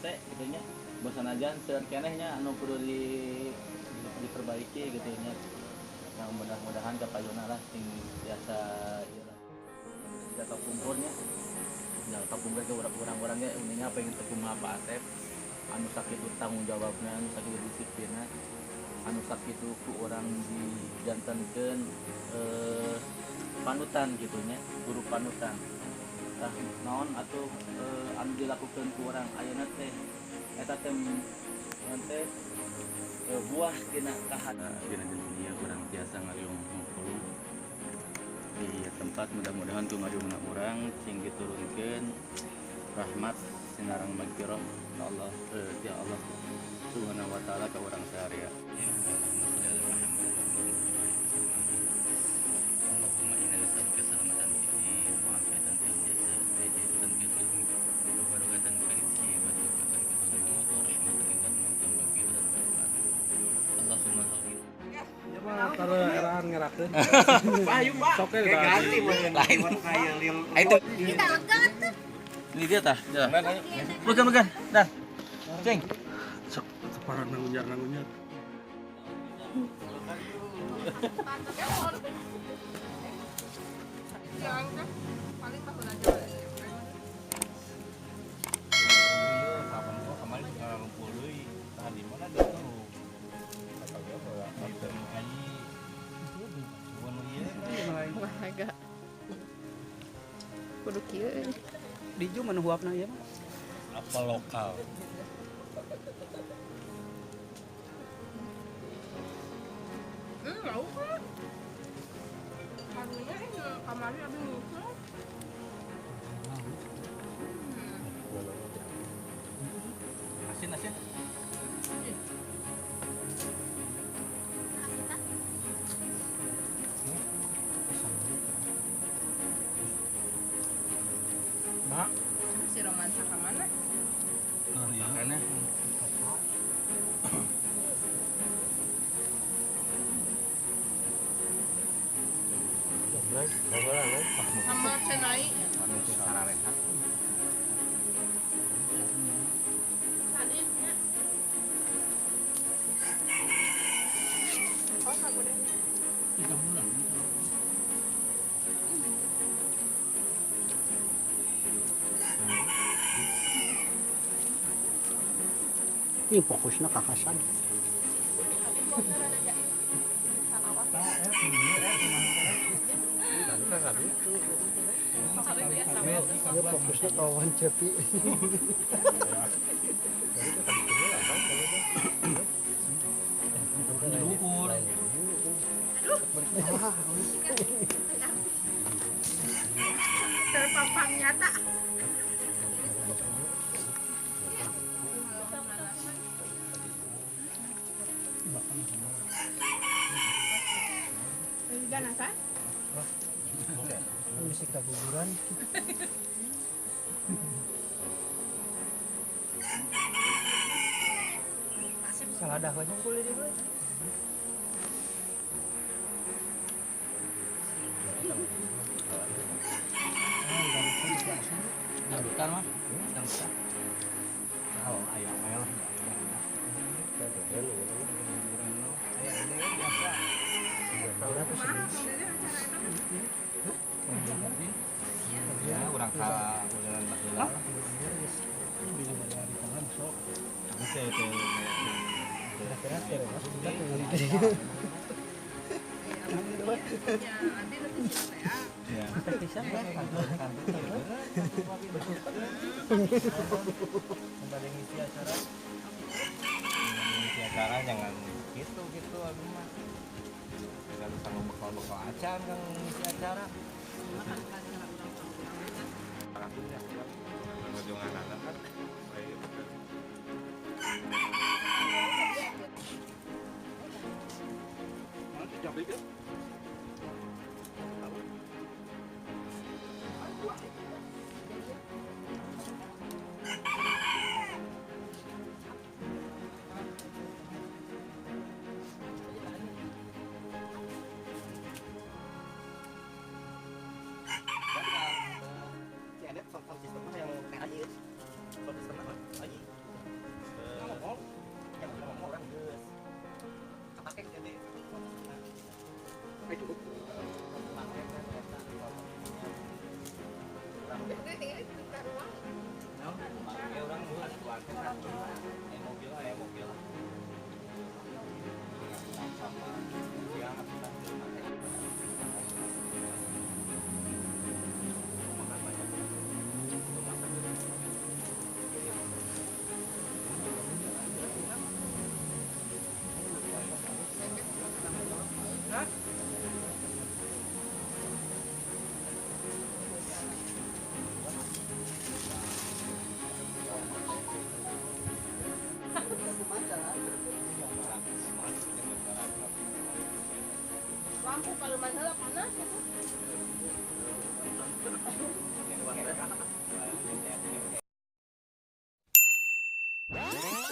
hese gitu nya. Bosan aja seueur keneh nya anu kudu diperbaiki gitu nya. Nah, mudah-mudahan kapayuna lah sing biasa ieu lah. Jatuh kumpulnya. Jatuh kumpul ke urang-urang ge uninya pengen teu kumaha Pak Asep. Anu sakitu tanggung jawabna, anu sakitu disiplinna, anu sakitu ku urang dijantenkeun panutan gitu nya, guru panutan. Tah naon atuh anu dilakukeun ku urang ayeuna teh eta teh teh buah tina kahan dina dunia urang tiasa ngariung ngumpul di tempat, mudah-mudahan ku ngariungna urang sing diturunkeun rahmat sinareng magfirah Allah ya Allah Subhanahu wa taala ka urang saria. Allahumma inna nas'aluka salamatan fid din wa afiyatan fil jasad wa hidayatan fil ilmi wa barakatan fil rizqi wa taubatan fil maut wa rahmatan indal maut wa maghfiratan ba'dal maut. Allahumma hawwin. Ya mah kalau eraan ngerakeun. Ayo Pak. Sok we ganti lain. Itu. Kita lega tuh. Ini dia tah. Bukan bukan. Dah. Ceng. Sok separan nangunyar-nangunyar. Paling tahun aja. Kapan gua kemarin suka ngumpul deui. Tah di mana dia tuh? Kata gua ayi. Bukan ieu. Olahraga. Kudu kieu. Di mana huapna ieu mah? Apa lokal? Mau kan? Karunya ini kamarnya abi ngusul. Asin asin. Mak, Si romansa ka mana? Makanya Sama cenai. Sararehat. Tadi nya. Oh, aku deh. 3 bulan. Ini fokusnya ke Hasan. Ya fokusnya kawan Cepi. Luhur. Terpapang nyata. Musik kaguguran. Salah dah banyak kulit itu. Dangdutan mah. Dangdutan. Oh, ayam ayam. Ya, urang ka ulinan baheula. Teu teu. Ya. Ngisi acara. Ngisi acara jangan gitu gitu abi mah. Jangan usah bekal-bekal acan kang ngisi acara. Lampu kalau heula panas gitu. Oke.